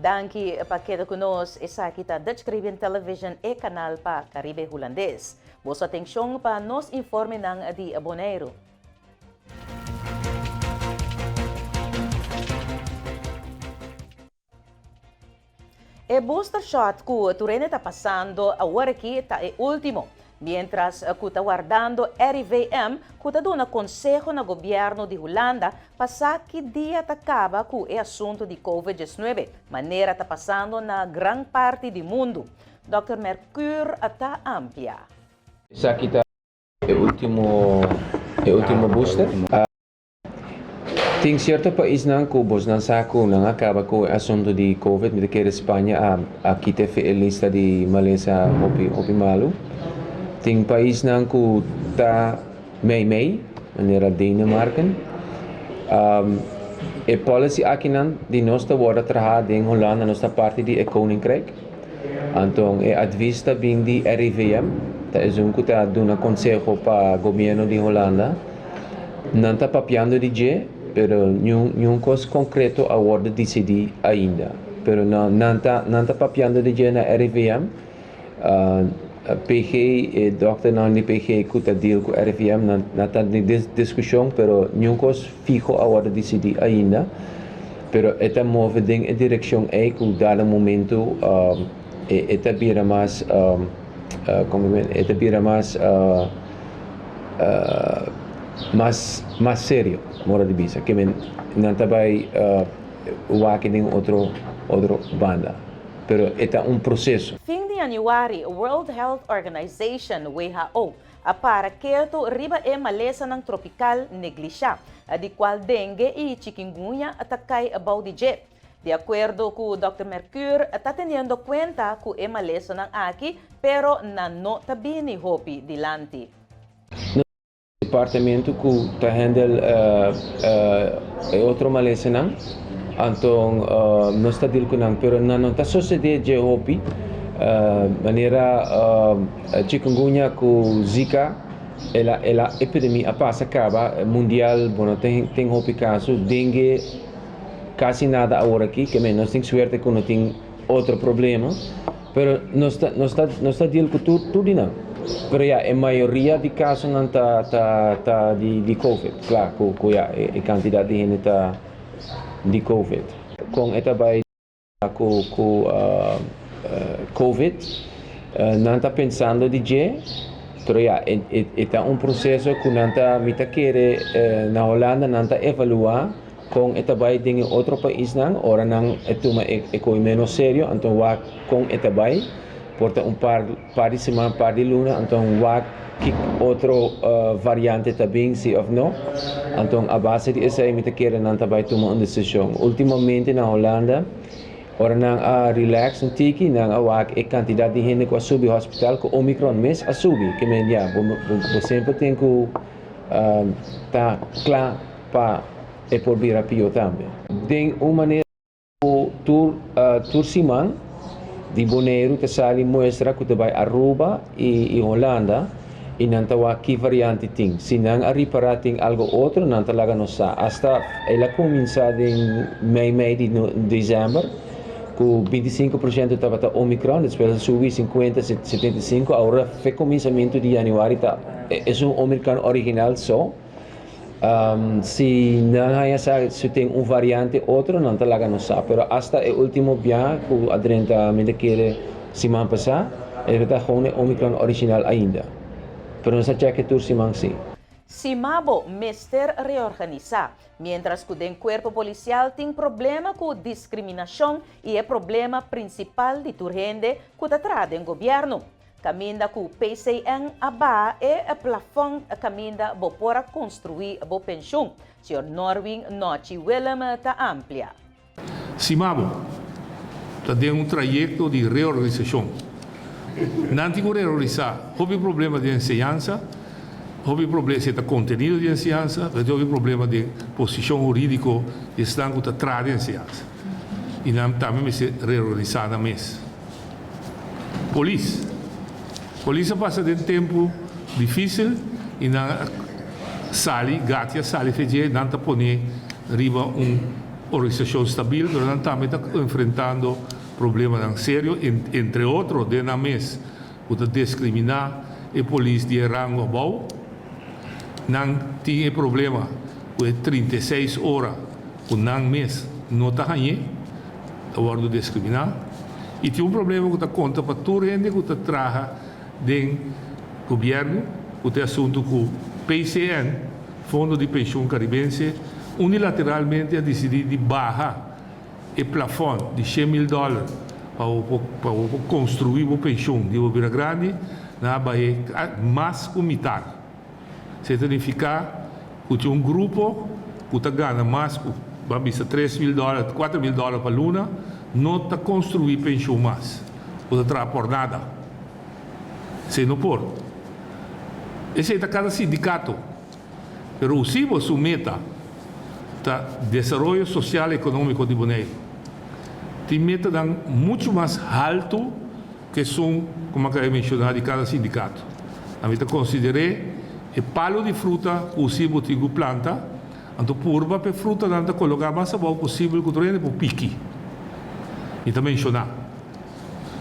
Danki pa keda ku nos. Esaki ta Dutch Caribbean Television, e kanal pa Karibe Hulandes. Boso atenshon pa nos informenan di Boneiru. E booster shot ku tur hende ta pasando awor aki ta e ultimo, mientras ku ta wardando RIVM ku ta duna konseho na gobièrnu di Hulanda pa sa ki dia ta kaba ku e asuntu di Covid diesnuebe, manera ta pasando na gran parti di mundu. Dòkter Mercuur ta amplia. Esaki ta e ultimo e ultimo booster. Tin cierto paisnan cu bosnan sa cu nan a caba cu e asunto di covid, mi ta kere Spanja a a kita efe e lista di malesa hopi hopi malu. Tin paisnan cu ta mei mei, manera Denemarken. E policy akinan di nos ta wordo traha den Hulanda, nos ta parti di e Koninkrijk. Anto e advis ta bin di RIVM, ta esun cu ta duna conseho pa gobierno di Hulanda. Nan ta papiando di dje, pero niun niun kos konkreto a wòrdu disidí ainda. Pero nan nan ta nan ta papiando di dje na RIVM. PG, e dòkternan di PG ku ta deal ku RIVM, nan nan ta den diskushon, pero niun kos fiho a wòrdu disidí ainda. Pero e ta move den e direkshon ei ku dado momento e e ta bira mas komo e ta bira mas. Mas mas serio mora di bisa ke men nan ta bai wak den otro otro banda pero e ta un proseso. Fin di yanüari, World Health Organization, who, a para ketu riba e malesanan tropikal neglishá, di kual dengue i chikungunya ta kai bou di dje. Di akuerdo ku Dòkter Mercuur, ta teniendo kuenta ku e malesanan aki, pero nan no ta bini hopi dilanti. Nos departamento ku ta handle e otro malesanan, anto nos ta deal ku nan, pero nan no ta sosede dje hopi, manera chikungunya ku zika, el a el a epidemia a pasa kaba mundial, bo no tin hopi kaso, dengue. Casi nada awor aki, ke men nos tin suerte ku no tin otro problema, pero nos ta nos ta nos ta deal ku tur tur di nan. Pero ya e mayoria di kasonan ta ta ta di di covid, kla ku ku ya e kantidat di hende ta di covid. Kon e ta bai Ku ku covid nan ta pensando di dje pero ya e e ta un proseso ku nan ta mi ta kere na Holanda nan ta evalua kon e ta bai den e otro paisnan ora nan e tuma e e koe menos serio anto wak kon e ta bai por ta un par par di siman par di luna anto wak ki otro variante ta bin si of no anto a base di esei mi ta kere nan ta bai tuma un desishon ultimamente na Holanda ora nan a relax un tiki nan a wak e kantidat di hende ku a subi hospital ku omicron mes a subi ke men ya bo bo semper tin ku ta kla pa e por bira pio tambe den un manera. Tur tur siman di Boneiru ta sali muestra ku ta bai Aruba i Holanda i nan ta wak ki variante tin. Si nan a ripará tin algo otro nan ta laga nos sa. Asta el a kuminsá den mei mei di desèmber ku 25% tabata Omicron, despues a subi 50, 75, awor fe kuminsamentu di yanüari ta esun Omicron original so. Si nan haña sa si tin un variante otro nan ta laga nos sa pero asta e ultimo bia ku a drenta mi ta kere siman pasá e ta gewoon e omicron original ainda pero nos ta chèk'e tur siman si. Simabo mester reorganisá, miéntras ku den kuerpo polisial tin problema ku diskriminashon i e problema prinsipal di tur hende ku ta traha den gobièrnu. Kaminda ku PCN a baha e plafòn kaminda bo por a konstruí bo penshun. Señor Norwin Nochi Willem ta amplia. Simabo ta den un trayekto di reorganisashon. Nan tin ku reorganisá hopi problema den enseñansa, hopi problema si e ta kontenido di enseñansa, pero tin hopi problema den posishon hurídiko di esnan ku ta traha den enseñansa. I nan tambe mester reorganisá nan mes. Polis. Polis a pasa den tempu dificil y nan a sali, gati a sali fe dje, nan ta pone riba un. organisashon stabil, pero nan tambe ta enfrentando problemanan serio, entre otro den nan mes ku ta diskriminá e polis di e rango abou. Nan tin e problema ku e 36 ora ku nan mes no ta hañ'é, ta wòrdu diskriminá. I tin un problema ku ta konta pa tur hende ku ta traha den gobièrnu, ku ta e asuntu ku PCN, Fondo di Penshun Karibense, unilateralmente a disidí di baha e plafòn di 100.000 dòler pa bo por konstruí bo penshun di bo bira grandi, nan a bah'é mas ku mitar. Esei ta nifiká ku tin un grupo ku ta gana mas ku, ban bisa, 3.000 dòler, 4.000 dòler pa luna, no ta konstruí penshun mas. Bo ta traha por nada. Esei no por. Esei ta kada sindikato. Pero USIBO su meta ta desaroyo sosial i ekonómiko di Boneiru. Tin metanan muchu mas haltu ku esun, komo a menshoná, di kada sindikato. Ami ta konsider'é e palu di fruta ku USIBO tin ku planta, anto purba pa e frutanan ta koloká mas abou posibel ku tur hende por piki. Mi ta menshoná.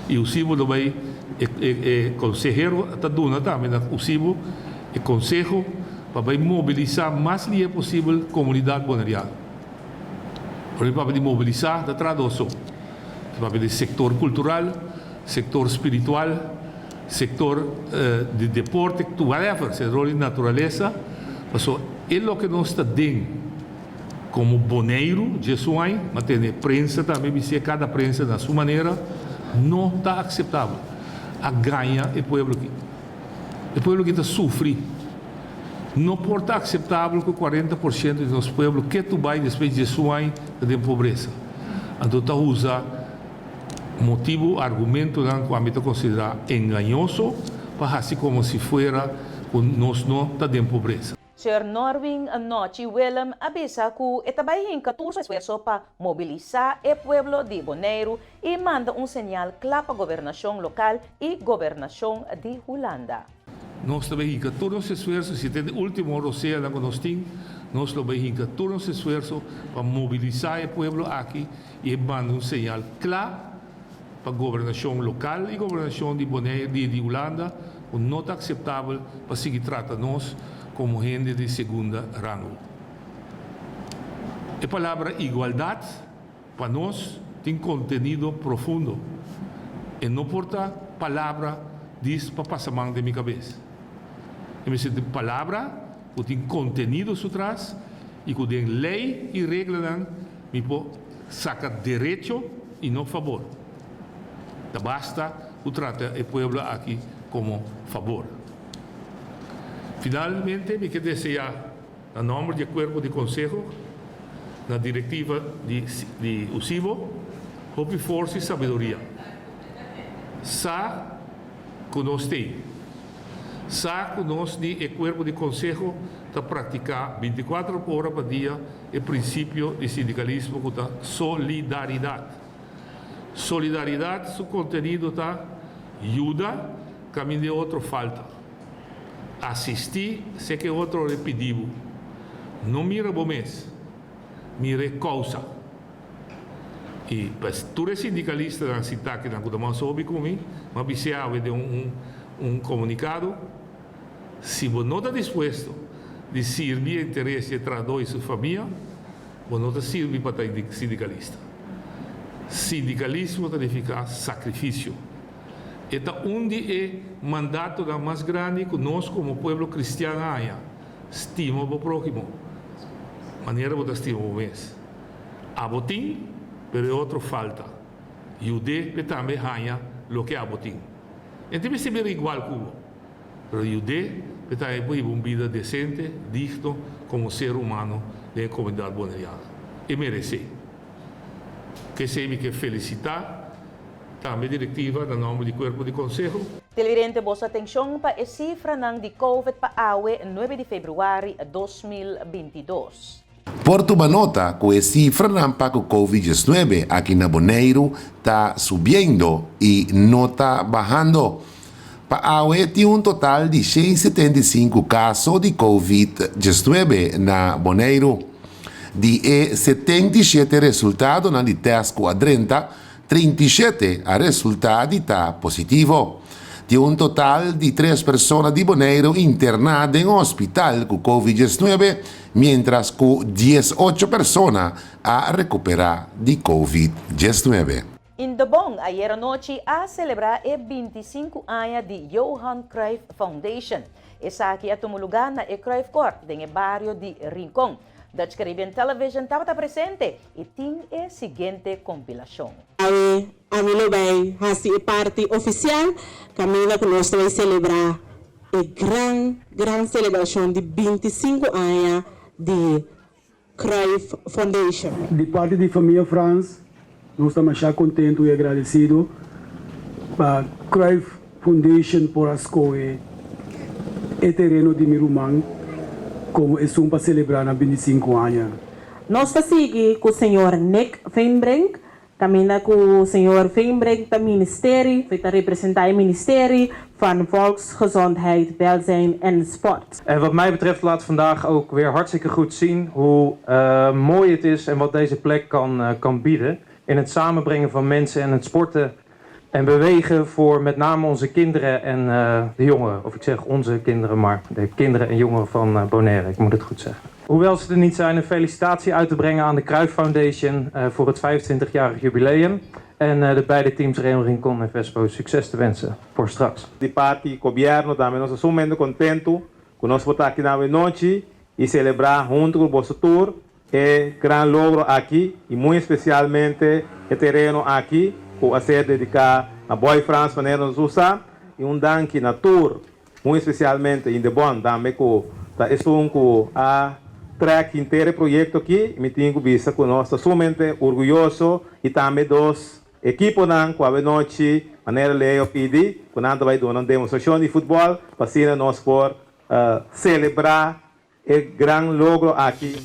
I USIBO lo bai, e konsehero ta duna tambe na USIBO e konseho pa bai mobilisá mas lihé posibel komunidat boneriano. Ora mi papia di mobilisá, ta trata oso. Ta papia di sektor kultural, sektor spiritual, sektor di deporte, whatever, sektor di naturalesa, pasobra e loke nos ta den komo Boneiru, djesun, ma tene prensa tambe, bis'é kada prensa na su manera, no ta akseptabel. A gaña e pueblo aki. E pueblo aki ta sufri. No por ta akseptabel ku 40% di nos pueblo ketu bai despues di 11 ta den pobresa. Anto ta usa motibu, argumentonan ku ami ta konsiderá engañoso pa hasi komo si fuera ku nos no ta den pobresa. Sr. Norwin Nochi Willem a bisa ku e ta bai hinka tur esfuerso pa mobilisá e pueblo di Boneiru i manda un señal kla pa gobernashon lokal i gobernashon di Hulanda. Nos ta bai hinka tur nos esfuerso, si te último rosea ku nos tin, nos lo bai hinka tur nos esfuerso pa mobilisá e pueblo aki i manda un señal kla pa gobernashon lokal i gobernashon di Boneiru, di Hulanda, ku no ta akseptabel pa sigui trata nos komo hende di segundo rango. E palabra igualdat pa nos tin kontenido profundo. E no por ta palabra djis pa pasa man den mi kabes. E mester palabra ku tin kontenido su tras i ku den lei i reglanan mi por saka derecho i no fabor. Ta basta ku trata e pueblo aki komo fabor. Finalmente, mi ke deseá na nòmber di kuerpo di konseho, na direktiva di USIBO, hopi forsa i sabiduria. Sa ku nos t'ei. Sa ku nos di e kuerpo di konseho ta praktiká 24 ora pa dia e prinsipio di sindikalismo ku ta solidaridat. Solidaridat su kontenido ta yuda kaminda otro falta. Asistí si ku otro pidi bo. No mira bo mes, mira kousa. I pues, tur sindikalistanan sintá aki ku mas obi ku mi, m'a bisa den un komunikado, si bo no ta dispuesto di sirbi interes di trahadó i su famia, bo no ta sirbi pa ta sindikalista. Sindikalismo ta nifiká sakrifisio. E ta un di e mandatonan mas grandi ku nos komo pueblo kristian haña. Stima bo próhimo. Manera bo ta stima bo mes. Abo tin, pero e otro falta. Yud'é p'e tambe haña loke abo tin. E no tin ser igual ku bo. Pero yud'é p'e tambe por hiba un bida desente, digno, komo ser humano den komunidat boneriano. E meresé. P'esei mi ke felisitá tambe direktiva na nòmber di kuerpo di konseho. Televidente, boso atenshon pa e sifranan di COVID pa awe 9 di febrüari 2022. Por tuma nota ku e sifranan pa COVID-19 aki na Boneiru ta subiendo i no ta bahando. Pa awe tin un total di 175 kaso di COVID-19 na Boneiru. Di e 77 resultadonan di tèst ku a drenta, 37 a resultá di ta positivo. Tin un total di tres persona di Boneiru interná den hospital ku Covid 19, miéntras ku 18 persona a rekuperá di Covid 19. Indebon ayera nochi a selebrá e 25 aña di Johan Cruyff Foundation. Esaki a tuma lugá na e Cruyff Court den e bario di Rincon. Dutch Caribbean Television tabata presente i tin e siguiente kompilashon. Awe ami lo bai hasi e parti ofisial kaminda ku nos ta bai selebrá e gran gran selebrashon di 25 aña di Cruyff Foundation. Di parti di famia Frans nos ta masha kontentu i agradesido pa Cruyff Foundation por a skohe e tereno di mi ruman komo esun pa selebrá nan 25 aña. Nos ta sigui ku señor Nick Veenbrink, kaminda ku señor Veenbrink ta ministeri, ta representá e Ministerie van Volksgezondheid, Welzijn en Sport. En wat mij betreft laat vandaag ook weer hartstikke goed zien hoe mooi het is en wat deze plek kan, kan bieden. In het samenbrengen van mensen en het sporten en bewegen voor met name onze kinderen en de jongeren. Of ik zeg onze kinderen, maar de kinderen en jongeren van Bonaire, ik moet het goed zeggen. Hoewel ze er niet zijn, een felicitatie uit te brengen aan de Cruyff Foundation voor het 25-jarig jubileum. En de beide teams Real Rincon en Vespo succes te wensen voor straks. Di parti gobièrnu tambe nos ta sumamente kontentu ku nos por ta aki awe nochi i selebrá huntu ku boso tur e gran logro aki i muy espesialmente e tereno aki ku a ser dediká na Boy Frans manera nos usa i un danki na tur muy espesialmente Indebon tambe ku ta esun ku a trèk henter e proyekto aki i mi tin ku bisa ku nos ta sumamente orguyoso i tambe dos ekiponan ku awe nochi manera Leo pidi ku nan ta bai duna un demostrashon di futbòl pa asina nos por selebrá e gran logro aki.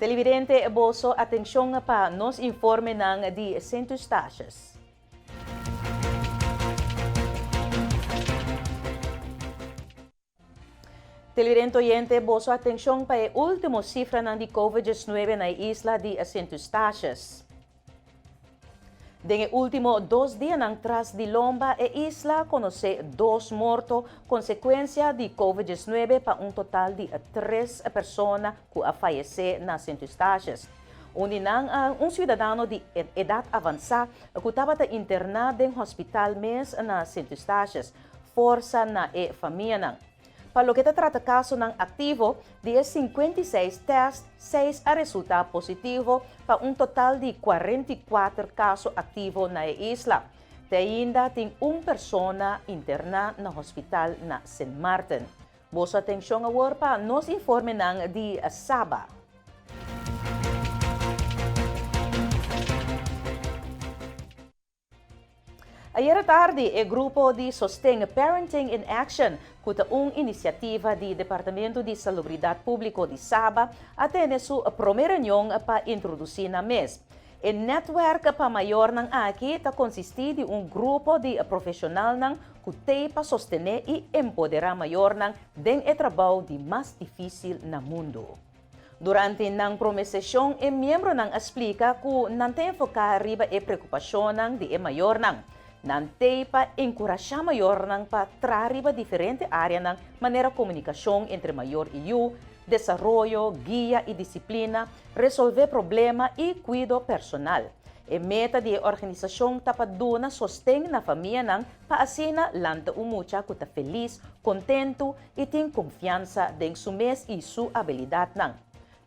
Televidente, boso atencion pa nos informenan di Sint Eustatius. Televidente oyente, boso atencion pa e ultimo cifranan di Covid-19 na e isla di Sint Eustatius. Den e ultimo dos dianan tras di lomba e isla a konosé dos morto konsekuensia di Covid 19 pa un total di tres persona ku a fayesé na Sint Eustatius. Un di nan un siudadano di edat avansá ku tabata interná den hospital mes na Sint Eustatius. Forsa na e famianan. Pa loke ta trata kasonan aktivo, di e 56 tèst, seis a resultá positivo, pa un total di 44 kaso aktivo na e isla. Te ainda tin un persona interná na hospital na Sint Maarten. Boso atenshon awor pa nos informenan di Saba. Ayera tardi e grupo di sosten Parenting in Action, ku ta un inisiativa di Departamento di Salubridat Públiko di Saba, a tene su promé reunion pa introdusí nan mes. E nètwèrk pa mayornan aki ta konsistí di un grupo di profeshonalnan ku t'ei pa sostené i empoderá mayornan den e trabou di mas difísil na mundu. Durante nan prome seshon e miembronan a splika ku nan ta enfoká riba e preokupashonnan di e mayornan. Nan t'ei pa enkurashá mayornan pa traha riba diferente áreanan manera komunikashon entre mayor i yu, desaroyo, guia i disiplina, resolvé problema i kuido personal. E meta di e organisashon ta pa duna sosten na famianan pa asina lanta un mucha ku ta felis, kontentu i tin konfiansa den su mes i su abilidatnan.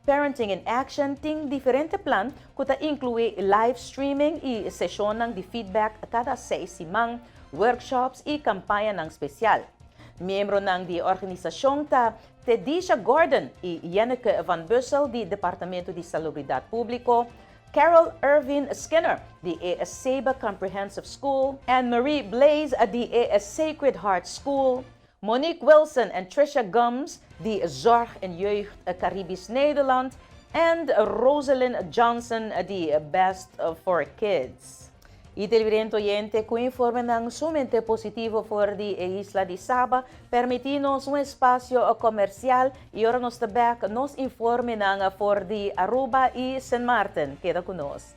Parenting in Action tin diferente plan ku ta inkluí live streaming i seshonnan di feedback kada seis siman, workshops i kampañanan spesial. Miembronan di e organisashon ta Tedisha Gordon i Jenneke van Bussel di Departamento di Salubridat Públiko, Carol Irvin Skinner di e Saba Comprehensive School, Anne Marie Blaze di e Sacred Heart School, Monique Wilson en Trisha Gumbs di Zorg en Jeugd Caribisch Nederland en Rosalind Johnson di Best for Kids. I televidente oyente, ku informenan sumamente positivo for di e isla di Saba, permití nos un espasio komersial i ora nos ta bèk nos informenan for di Aruba i Sint Maarten. Keda ku nos.